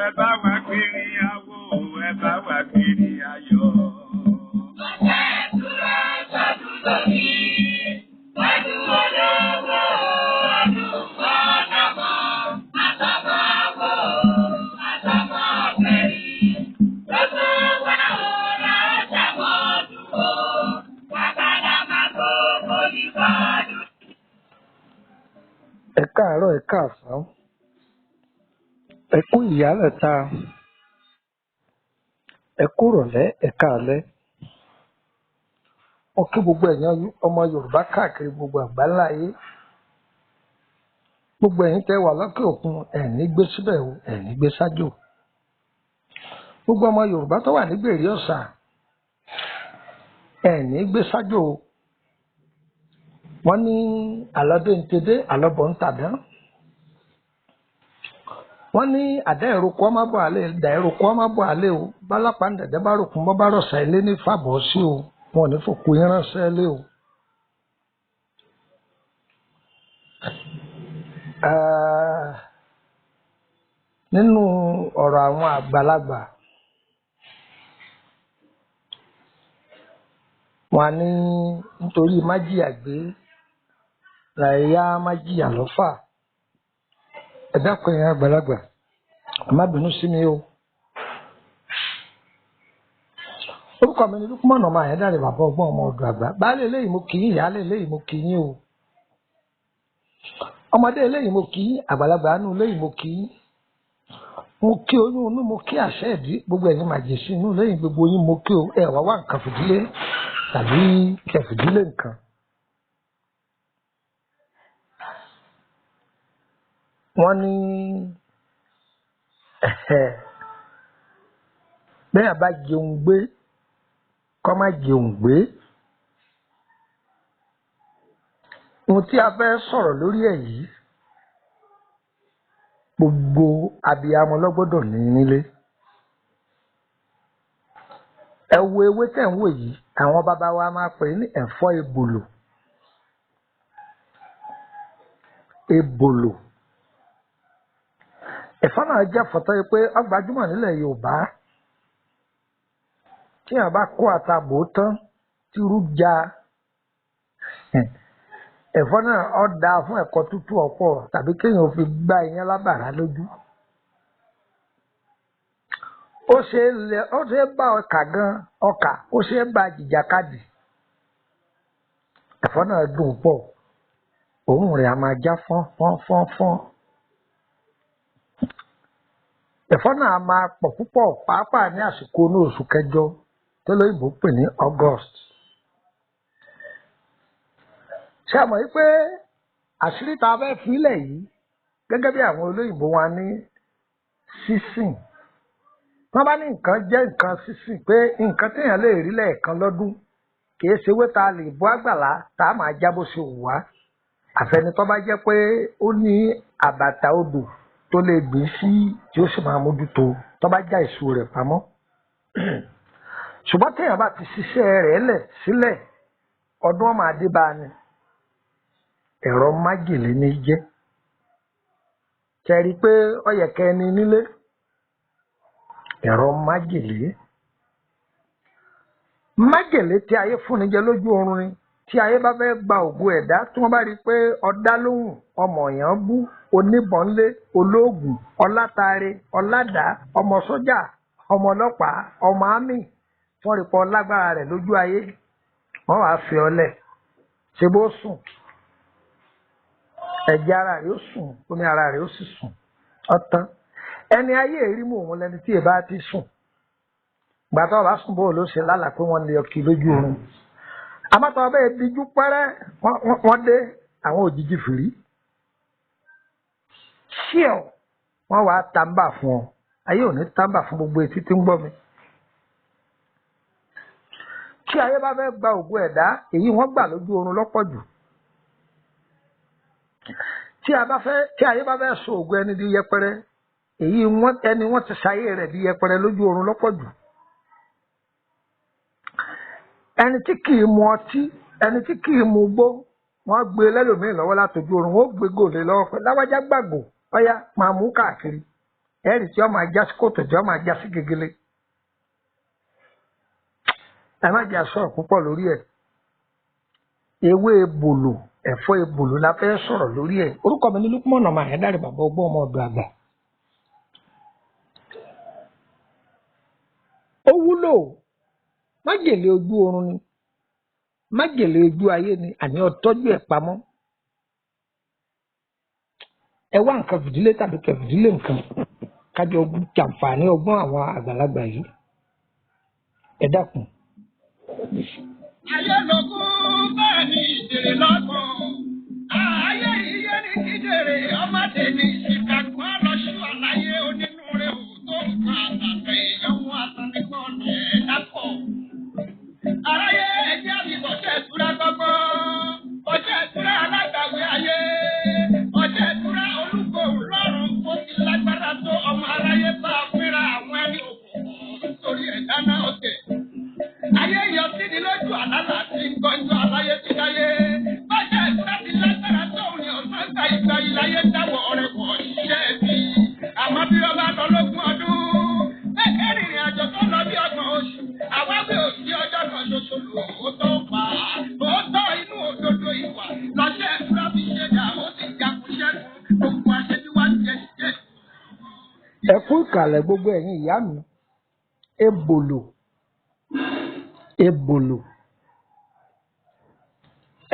Ẹ bá wa kiri awo, ẹ bá wa kiri ayọ̀. Ẹ káàárọ̀, ẹ káàsán, ẹ kú ìyálẹ̀ta, ẹ kú ìrọ̀lẹ́, ẹ káalẹ́. Mo kí gbogbo ẹ̀yin ọmọ Yorùbá káàkiri gbogbo àgbáńlá ayé. Gbogbo ẹ̀yin tẹ́ wà lókè òkun, ẹ̀ ní gbé síbẹ̀ o, ẹ̀ ní gbé sájò. Gbogbo ọmọ Yorùbá tó wà ní gbèrè ọ̀sà, ẹ̀ ní gbé sájò o. Wọ́n ní àlọ́dé ń tedé, àlọ́bọ̀ ń tàdán. Wọ́n ní àdá ìroko ọmọ bọ̀ àlẹ́, ìdá ìroko ọmọ bọ̀ àlẹ́ o. Bálápá ń dẹ̀dẹ̀ bá ròkun bọ́ bá rọ̀ṣà ilé ní fàbọ̀ sí o. Wọn ò ní fòkú yín ránṣẹ́ lé o. Nínú ọ̀rọ̀ àwọn àgbàlagbà, wọ́n á ní nítorí májìyà gbé làyà májìyà lọ́fà. Ẹ dákun ẹ̀yin àgbàlagbà, ẹ má bínú sí mi o. Orúkọ mi ni Lúkúmọ̀nà ọmọ Àyẹ́dàrẹ́, bàbá ọgbọ́n ọmọ ọ̀dọ̀ àgbà. Baálé eléyìí mo kì í, ìyáálé eléyìí mo kì í o. Ọmọdé eléyìí mo kì í, àgbàlagbà àánú eléyìí mo kì í. Mo kí oyún inú, mo kí àṣẹ ìdí, gbogbo ẹ̀yin màjèṣí inú lẹ́yìn gbogbo yín mo kí o. Ẹ wá wá nǹkan fìdílé tàbí kẹ fìdílé nǹkan. Wọ́n ní bẹ́ẹ̀ bá jẹun gbé, kọ́ má jẹun gbé. Ohun tí a fẹ́ sọ̀rọ̀ lórí ẹ̀ yìí, gbogbo abiyamọ ló gbọ́dọ̀ ní nílé. Ẹ wo ewé tẹ̀ ń wò yìí, àwọn bàbá wa máa pè é ní ẹ̀fọ́ ebòlò. Ebòlò. Ẹ̀fọ́ náà jẹ́ ẹ̀fọ́ tó yẹ pé ó gbajúmọ̀ nílẹ̀ Yorùbá. Tí èèyàn bá kó ata bò ó tán, tírú ja, ẹ̀fọ́ náà ó dáa fún ẹ̀kọ tútù ọ̀pọ̀ tàbí kéèyàn fi gbá iyán lábàrá lójú. Ó ṣe é lẹ, ó ṣe é bá ọkà gan, ọkà, ó ṣe é bá jìjàkadì. Ẹ̀fọ́ náà dùn pọ̀, òórùn rẹ̀ a máa já fọ́n fọ́n fọ́n fọ́n. Ẹ̀fọ́ náà a máa pọ̀ púpọ̀ pàápàá ní àsìkò inú oṣù kẹjọ tó lóyìnbó pè ní August. Ṣé a mọ̀ wípé àṣírí tá a fẹ́ filẹ̀ yìí gẹ́gẹ́ bí àwọn olóyìnbó wa ní sísìn. Wọ́n bá ní nǹkan jẹ́ nǹkan sísìn pé nǹkan téèyàn lè rí lẹ́ẹ̀kan lọ́dún kìí ṣe ewé tá a lè bọ́ àgbàlá tá a máa já bó ṣe wù wá. Àfẹni tó bá jẹ́ pé ó ní àbàtà odò tó lè gbìn sí tí ó sì máa mójútó tó bá já èso rẹ̀ pamọ́. Ṣùgbọ́n téèyàn bá ti ṣiṣẹ́ rẹ̀ lẹ̀ sílẹ̀, ọdún ọmọ adébá ni. Ẹ̀rọ májèlé ní jẹ́. Ṣé rí i pé ó yẹ kẹ́ ẹni nílé? Ẹ̀rọ májèlé. Májèlé tí ayé fúnni jẹ lójú oorun ni. Tí ayé bá fẹ́ gba ògo ẹ̀dá, tí wọ́n bá rí i pé ọ̀dá lóhùn, ọmọ èèyàn bú, oníbọ̀nlé, olóògùn, ọlátare, ọládàá, ọmọ sójà, ọmọ ọlọ́pàá, ọmọ ámì, tí wọ́n rí i pé ọlágbára rẹ̀ lójú ayé, wọ́n wàá fi ọ lẹ̀. Ṣé bó sùn? Ẹ̀jẹ̀ ara rẹ̀ ó sùn, omi ara rẹ̀ ó sì sùn. Ọ̀tán. Ẹni ayé èrí mú òun lẹni tí èbá ti sùn. Ìgbà tó bá sùn bó ló ṣe lálàá pé wọ́n lé ọkì lójú oorun. Àmọ́ tó bẹ́ẹ̀ díjú pẹ́rẹ́, wọ́n dé àwọn òjijì fìrí. Ṣíọ̀, wọ́n wàá tàǹbà fún ọ. Ayé ò ní tàǹbà fún gbogbo etí tí ń gbọ́ mi. Tí ayé bá fẹ́ gba ògo ẹ̀dá, èyí wọ́n gbà lójú oorun lọ́pọ̀ jù. Tí ayé bá fẹ́ sọ ògo ẹni di yẹpẹrẹ, èyí wọ́n ẹni wọ́n ti ṣayé rẹ̀ di yẹpẹrẹ lójú oorun lọ́pọ̀ jù. Ẹni tí kì í mu ọtí, ẹni tí kì í mu gbó, wọ́n gbé lẹ́lòmíì lọ́wọ́ látọjú oorun, wọ́n gbé gòlè lọ́wọ́ pé láwájá gbàgbó, ọ̀yá máa mú káàkiri. Ẹ̀rì tí ó máa já sí kòtò, tí ó máa já sí gegele. Ẹ má jẹ́ sọ̀rọ̀ púpọ̀ lórí ẹ̀. Ewé ebòlò, ẹ̀fọ́ ebòlò la fẹ́ sọ̀rọ̀ lórí ẹ̀. Orúkọ mi ní Lukman ọmọ Àyándárì, bàbá ọgbọ́n, ọmọ ọ̀dọ̀ àgbà. Ó wúlò. Májèlé ojú oorun ni, májèlé ojú ayé ni. Àní ọtọ́jú ẹ̀ pamọ́. Ẹ wá nǹkan fìdílé tàbí kẹfìdílé nǹkan, kájọ jàǹfààní ọgbọ́n àwọn àgbàlagbà yìí. Ẹ dákun. Ayé lógún, bẹ́ẹ̀ ni ìjèrè lọ́gbọ̀n. Ayé iye ní kíjèrè ọmọ tèmi ìṣìkàgbọ́n lọ́sù àlàyé onínúure ò tó nǹkan àtàtà èèyàn mú àtànígbọ̀n ọ̀nà ẹ̀ dápọ̀. Aráyé, ẹjẹ́ àmì ọ̀ṣẹ́ ìtura gbọ́gbọ́. Ọ̀ṣẹ́ ìtura alágbàwé ayé. Ọ̀ṣẹ́ ìtura olúgbòhùn lọ́rùn kó ti lágbára tó ọmọ aráyé bá a fínra àwọn ẹni òkùnkùn nítorí ẹ̀dá náà ọ̀tẹ̀. Ayé yọ sí ni lójú àlálà tí ń gbọ́njọ́ aláyé ti dáyé. Bájá ìtura ti lágbára tó ní ọ̀sán gba ìgbà ìláyé dáwọ̀ ọ̀rẹ́ wọ̀ ṣiṣẹ́ bí. Àmọ́ bí wọ́n bá lọ lógún ọdún, bẹ́ẹ̀ rìnrìn àjò tó lọ bí 30 oṣù. Àwa wí òsì ọjọ́ kan ṣoṣo lò ó tó pa. Òótọ́ inú òdodo ìwà lọ́ṣẹ́ ìtura fi ṣe dà, ó sì jagun ṣẹ́gun. Gbogbo aṣẹ́bí wá jẹ ṣiṣẹ́. Ẹ kú ìkàlẹ̀, gbogbo ẹ̀yin ìyá mi. Ebòlò, ebòlò,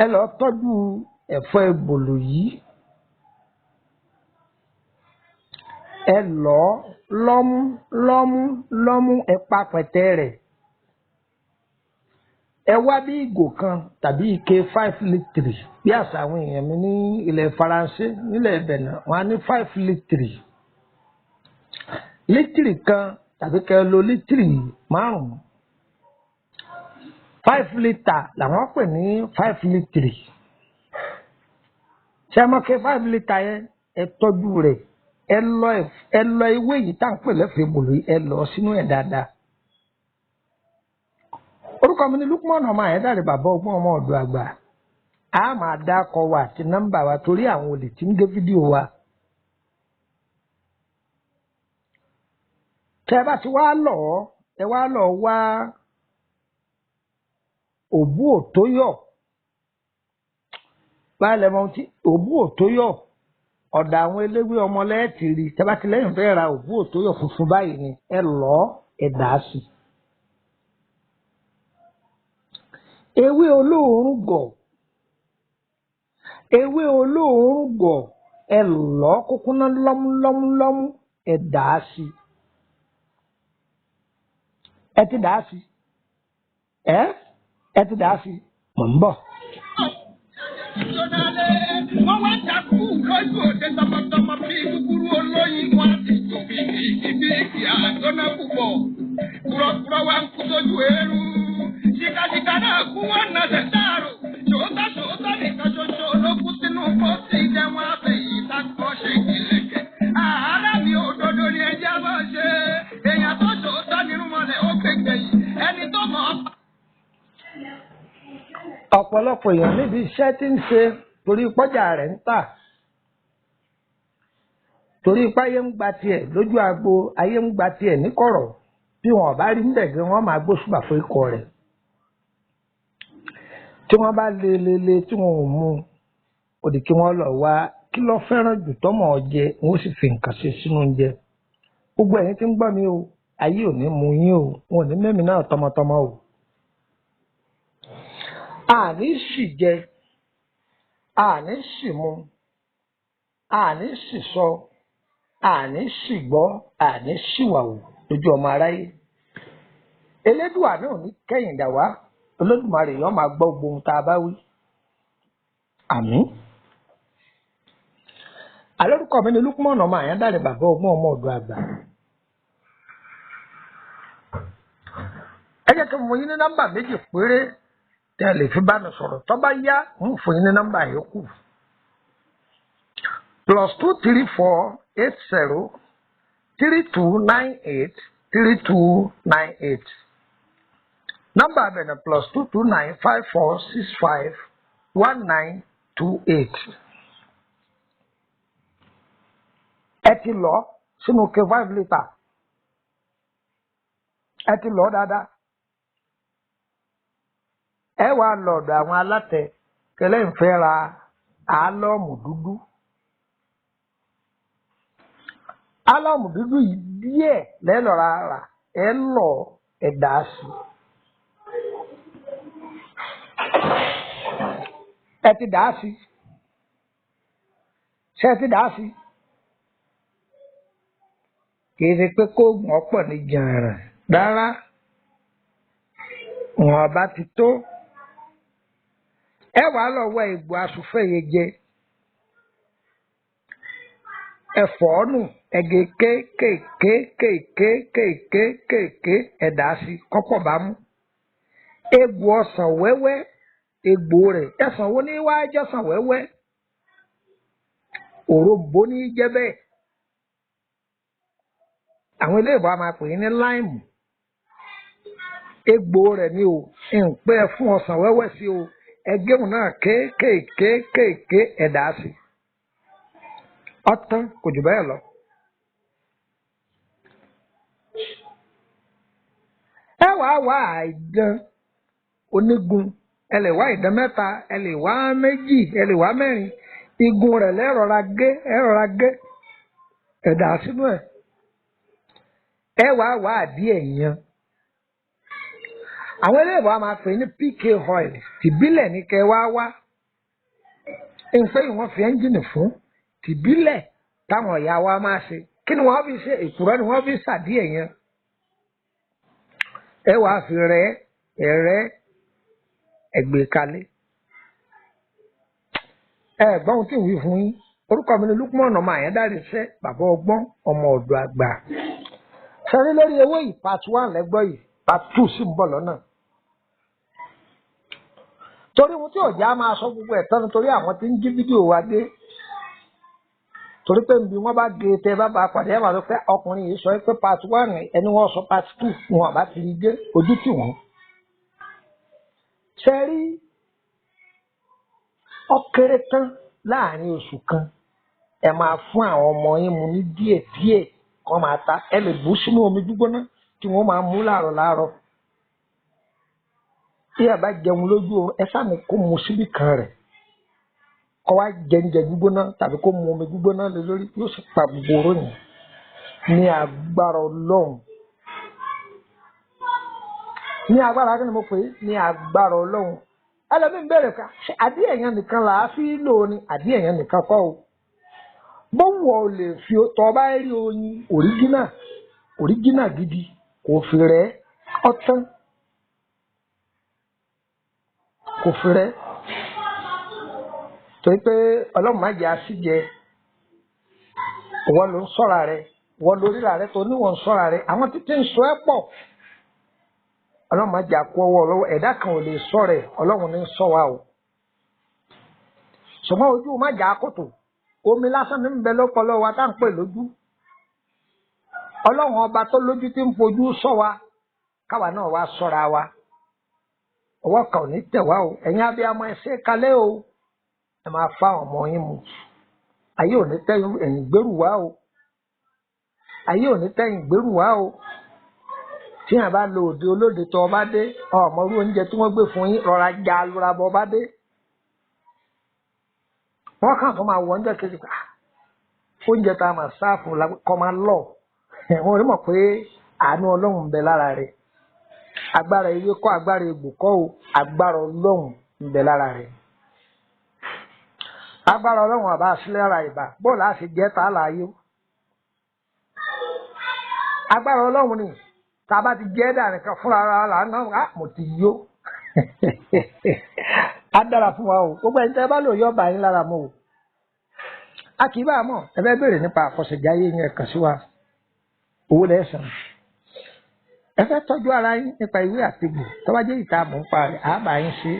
ẹ lọ tọ́jú ẹ̀fọ́ ebòlò yìí. Ẹ lọ̀ ọ́ lọ́mú lọ́mú lọ́mú, ẹ pa pẹ̀tẹ́ rẹ̀. Ẹ wá bí ìgò kan tàbí ike 5 litre, bí àṣà àwọn èèyàn mi ní ilẹ̀ Faransé, nílẹ̀ Bẹ̀nà, wọn á ní 5 litre, lítìrì kan tàbí kẹ́ ẹ lo lítìrì 5. 5 litre làwọn pè ní 5 litre. Ṣé ẹ mọ̀ kí 5 litre yẹn, ẹ tọ́jú rẹ̀. Ẹ lọ ewé yìí tá à ń pè lẹ́fẹ̀ẹ́ bòlò yìí, ẹ lọ sínú ẹ̀ dáadáa. Orúkọ mi ni Lukman ọmọ Àyẹ́dàrẹ́, bàbá ọgbọ́n, ọmọ ọ̀dọ̀ àgbà. A máa dá akọ wa àti nọ́mbà wa torí àwọn olè tí ń gé fídíò wa. Tẹ́ ẹ bá ti wá lọ̀ ọ́, ẹ wá lọ wá òbú òtóyọ̀ báyìí lẹ́mọ̀ tí òbú òtóyọ̀. Ọ̀dọ̀ àwọn eléwé ọmọlẹ́ẹ̀tì rí. Tẹ́ bá ti lẹ́yìn fẹ́ ra òbú òtóyọ̀ funfun báyìí ni, ẹ lọ̀ ọ́, ẹ dà á sí. Ewé olóòórùn gọ̀, ewé olóòórùn gọ̀, ẹ lọ̀ ọ́ kúkúná lọ́múlọ́múlọ́mú, ẹ dà á sí. Ẹ ti dà á sí, ẹ ti dà á sí. Mò ń bọ̀. Jónálé, wọ́n wá takú lójú òde tọmọtọmọ bí kúkúrú olóyin, wọn ti tò bí ibi ìkì àjọná púpọ̀. Kúrọ̀kúrọ̀ wá ń kú sójú eérú. Ṣìkàṣìkà náà kú, wọn nà ṣẹ̀ dáàrò. Ṣòótọ́ ṣòótọ́ nìkan ṣoṣo ló kú sínú pósí jẹ́ wọn àfẹ̀yìn ìtakọ̀ ṣe ìlẹ̀kẹ̀. Àhárá mi, òdodo ni ẹjẹ́ bá ṣe. Èèyàn tó ṣòótọ́ nínú mọ́lẹ̀ ó gbègbè yìí. Ẹni tó mọ̀ ọ́ Ọ̀pọ̀lọpọ̀ èèyàn níbi iṣẹ́ tí ń ṣe, torí pọ́jà rẹ̀ ń tà, torí páyé ń gba tiẹ̀ lójú agbo, ayé ń gba tiẹ̀ níkọ̀rọ̀, bí wọn ò bá rí níbẹ̀ gan, wọ́n máa gbóṣùbà fún ikọ̀ rẹ̀. Tí wọ́n bá le le le tí wọn ò mú un, ó di kí wọ́n lọ wá kí ló fẹ́ràn jù tọ́mọ̀ jẹ, wọ́n ó sì fi nǹkan ṣe sínú oúnjẹ. Gbogbo ẹ̀yin tí ń gbọ́ mi o, ayé ò ní mú yín o, wọn ò ní mẹ́mi náà tọmọtọmọ o. Àní sì jẹ, àní sì mu, àní sì sọ, àní sì gbọ́, àní sì wàwù lójú ọmọ aráyé. Elédùà náà ní kẹ́yìn dà wá. Olódùmarè yóò máa gbọ́ gbogbo ohun tá a bá wí. Àmín. Alórúkọ mi ni Lukman ọmọ Àyándàrẹ, bàbá ọgbọ́n, ọmọ ọ̀dọ̀ àgbà. Ẹ jẹ́ kí n fún yín ní nọ́mbà méjì péré tẹ́ ẹ lè fi bá mi sọ̀rọ̀. Tó bá yá, ń fún yín ní nọ́mbà yòókù: +234 80 3298 3298. Nọ́mbà abẹ ní +229 5465 1928. Ẹ ti lọ sínú ke 5 litre. Ẹ ti lọ dáadáa, ẹ wá lọ ọ̀dọ̀ àwọn alátẹ kẹlẹ́ ń fẹ́ ra álọ́ọ̀mù dúdú. Álọ́ọ̀mù dúdú yìí díẹ̀ lẹ́lọ́ra rà, ẹ lọ ẹ dà á sí. Ẹ ti dà á sí. Ṣé ẹ ti dà á sí? Kì í ṣe pé kóògùn ọ̀pọ̀ ní jàǹrà rárá, wọn bá ti tó. Ẹ wàá lọ wọ ìgbò asùfẹ́yẹ jẹ, ẹfọ nù, ẹgẹ kéékèèkéékèèkéékèèkéèké, ẹdá sí kọpọ bá mú. Egbò ọsàn wẹ́wẹ́, egbò rẹ̀ ẹsàn wo ní wàá jọsàn wẹ́wẹ́? Òrombó ní í jẹ́ bẹ́ẹ̀. Àwọn eléèbó a máa pè é ní láìmù. Egbò rẹ̀ ni o ǹpẹ́ fún ọsàn wẹ́wẹ́ sí o. Ẹgẹ́hùn náà kéékèèkéékèèké, ẹ̀dá sí ọtán, kò jù bẹ́ẹ̀ lọ. Ẹ wàá wá àìdán onígun, ẹ lè wá ìdán mẹ́ta, ẹ lè wá méjì, ẹ lè wá mẹ́rin. Igun rẹ̀ lẹ́rọ̀ra gé, ẹ rọra gé, ẹ̀dá sínú ẹ̀. Ẹ wàá wá àdí ẹ̀yàn. Àwọn eléèbó a máa pè ní PK oil. Tìbílẹ̀ ní kẹ wá wá nfẹ́ yìí, wọ́n fi ẹ́ńjìnì fún tìbílẹ̀ táwọn ìyá wa máa ṣe. Kí ni wọ́n fi ṣe? Èkùrọ́ ni wọ́n fi ṣàdí ẹ̀yàn. Ẹ wàá fi rẹ ẹrẹ ẹgbẹ́ kalẹ̀. Ẹ gbọ́n ohun tí ń wí fún yín. Orúkọ mi ni Lukman ọmọ Àyàndáre iṣẹ́ bàbá ọgbọ́n ọmọ ọ̀dọ̀ àgbà. Sẹ́rí lórí ewé yìí, part one lẹ́gbọ́ yìí, part two sì ń bọ̀ lọ́nà. Torí ohun tí ọ̀já máa sọ gbogbo ẹ̀ tán nítorí àwọn tí ń jí fídíò wa dé, torí pé nbí wọ́n bá gé tẹ bá ba pàdé, ẹ̀ máa sọ pé ọkùnrin yìí sọ pé part one, ẹni wọ́n sọ part two, wọn àbá ti rí gé ojú tì wọ́n. Sẹ́rí ó kéré tán láàrin oṣù kan, ẹ máa fún àwọn ọmọ yín mu ní díẹ̀díẹ̀ kọ́ máa ta. Ẹ lè bù sínú omi gbígbóná tí wọ́n máa mú láàárọ̀ láàárọ̀. Tí ẹ bá jẹun lójú oorun, ẹ sáà ní kó mu síbì kan rẹ̀, kó wá jẹunjẹ gbígbóná tàbí kó mu omi gbígbóná lé lórí, yóò sì pa gbogbo oró yẹn ní agbára Ọlọ́run. Ní agbára kí ni mo pè é? Ní agbára Ọlọ́run. Ẹlòmíín bẹ̀rẹ̀ ká ṣe àdí ẹ̀yàn nìkan là á fi lò ó ní àdí ẹ̀yàn nìkan kọ́ o. Bó wù ọ́ lè fi tọ́ bá rí oyin original, original gidi, kò fi rẹ̀ ọtán, kò fi rẹ̀, torí pé Ọlọ́run má jẹ́ àṣìjẹ. Ìwọ ló ń sọ̀ra rẹ̀, ìwọ lórí rẹ̀ tó níwọ̀n ń sọ̀ra rẹ̀, àwọn títí ń sọ ẹ́ pọ̀. Ọlọ́run má jẹ́ àkó ọwọ́ ọlọ́wọ́. Ẹ̀dá kan ò lè sọ rẹ̀, Ọlọ́run ní sọ wa o. Ṣùgbọ́n ojú má jà kòtò, omi lásán ní ń bẹ lọ́pọlọ wa tá à ń pè lójú. Ọlọ́run ọba tó lójú tí ń fojú sọ wa, káwa náà wá sọ́ra wa. Ọwọ́ kan ò ní tẹ̀ wá o. Ẹ̀yin abiyamọ, ẹ ṣe kalẹ̀ o. Ẹ máa fa ọmọ yín mu. Ayé ò ní tẹ̀yìn ẹ̀yìn gbèrú wá o. Ayé ò ní tẹ̀yìn gbèrú wá o. Tí yàn bá lo òde olóde tó ọba dé, ọmọ irú oúnjẹ tí wọ́n gbé fún yín, rọra já lura bọ́ ọba dé. Wọ́n kàn tó máa wọ oúnjẹ kejì pé oúnjẹ tá a máa sáàfù kọ́ máa lọ. Wọ́n rí mọ̀ pé àánú Ọlọ́run ń bẹ lára rẹ̀. Agbára ewé kọ́, agbára egbò kọ́ o, agbára Ọlọ́run ń bẹ lára rẹ̀. Agbára Ọlọ́run àbá sílẹ̀ ara ìbà bóòlù àti jẹ́ tá a láàyò. Agbára Ọlọ́run ni tá a bá ti jẹ́ dà nìkan fúnra ara là ń náà mo ti yó. Á dára fún wa o. Gbogbo ẹni tẹ́ bá lò yọ bá yín lára mu o. A kì í bá a mọ̀. Ẹ fẹ́ béèrè nípa àkọsẹ̀jáyé yẹn, kàn sí wa. Owó lẹ́sàn. Ẹ fẹ́ tọ́jú ara yín nípa ìwé àtegbò, tó bá jẹ́ ìta mọ̀ ń pa rẹ̀, àá bá yín ṣe.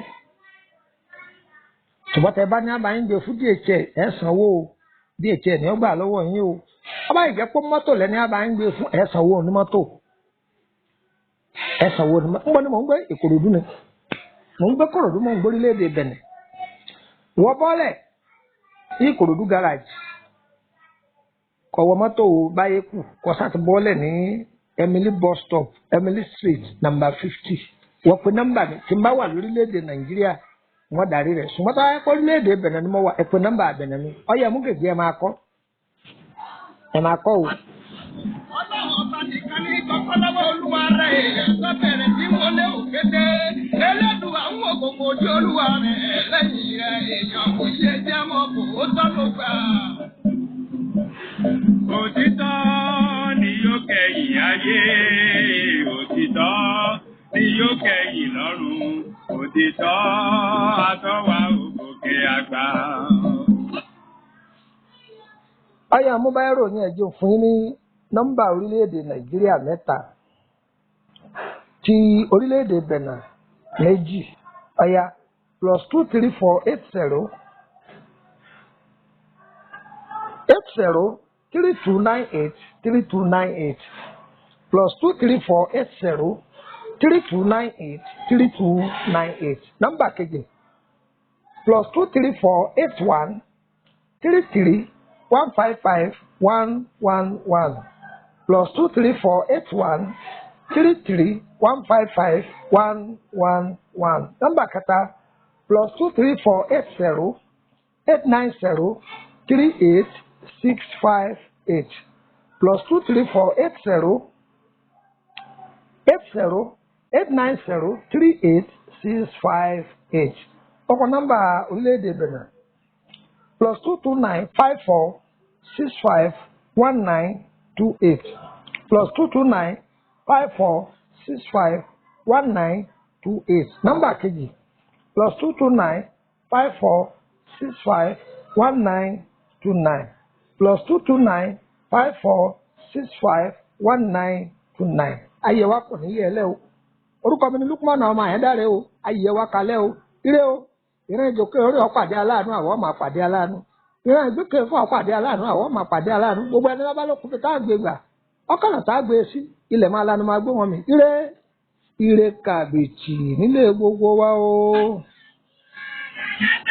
Ṣùgbọ́n tẹ́ bá ní àbá yín gbé fún DHL, ẹ sanwó o. DHL ni ó gbà lọ́wọ́ yín o. Ọba ìjẹ́ pé mọ́tò lẹ́ni àbá yín gbé fún, ẹ sanwó onímọ́tò. Ẹ sanwó onímọ́tò. Ń bọ́ ni mò ń gbé Ìkòròdú ni. Mò ń gbé Kòròdú, mò ń gbé orílẹ̀-èdè ̀Bẹ̀nẹ̀. Wọ́ bọ́lẹ̀ ní Ìkòròdú garage. Kó wọ mọ́tò báyé kù, kó sá ti bọ́lẹ̀ ní Emily bus stop, Emily Street, number 50. Wọ́n pe nọ́mbà mi. Tí n bá wà lórílẹ̀‐èdè Nàìjíríà, wọ́n darí rẹ̀. Ṣùgbọ́n tó bá yẹ kó orílẹ̀-èdè Bẹ̀nẹ̀ ni mo wà, ẹ pe nọ́mbà Bẹ̀nẹ̀ mi. Ọyẹ mú gègé, ẹ máa kọ́, ẹ máa kọ́ o. Ọlọ́run ọba nìkan ní kọ́kọ́lọ́wọ́ olúwa rẹ̀ èèyàn tó bẹ̀rẹ̀ sí wọlé òkété. Elédùn àwọn òkòkò ojú olúwa rẹ̀ lẹ́yìn rẹ̀ èèyàn kò ṣe jẹ́ mọ́ kò ó tọ́ ló gbà. Òtítọ́ ni yóò kẹ́yìn ayé, òtítọ́ ni yóò kẹ́yìn lọ́run, òtítọ́ àtọ́wà ògòkè àgbà. Ọyẹ amúbáyọrò ní ẹjọ fún yín ní nọ́mbà orílẹ̀-èdè Nàìjíríà mẹ́ta, ti orílẹ̀-èdè Bẹ̀nà méjì. Ọya, +234 80 80 3298 3298, +234 80 3298 3298. Nọ́mbà kejì, +234 81 33 155 111, +234 81 33 155 111. Nọ́mbà kẹta, +234 80 890 38 658, +234 80 80 890 38 658. Ọkọ̀ nọ́mbà orílẹ̀-èdè Benin, +229 54 65 19 28, +229 54 65 19 28. Nọ́mbà kejì, +229 54 65 19 29, +229 54 65 19 29. Ayé wa kò ní yẹ ẹ lẹ́ o. Orúkọ mi ni Lukman ọmọ Àyẹ́dáre o. Ayé wa kalẹ́ o. Ire o. Ìran ìjòkè orí ọ̀pàdé aláàánú, àwọn máa pàdé aláàánú. Ìran ìgbékè fún ọ̀pàdé aláàánú, àwọn máa pàdé aláàánú. Gbogbo ẹni lábá ló kún fi tá a gbé gbà. Ọkànlá tá a gbé sí ilẹ̀ máa lanu máa gbé wọn mì. Ire ire kàbìtì nílé gbogbo wa o. Ẹ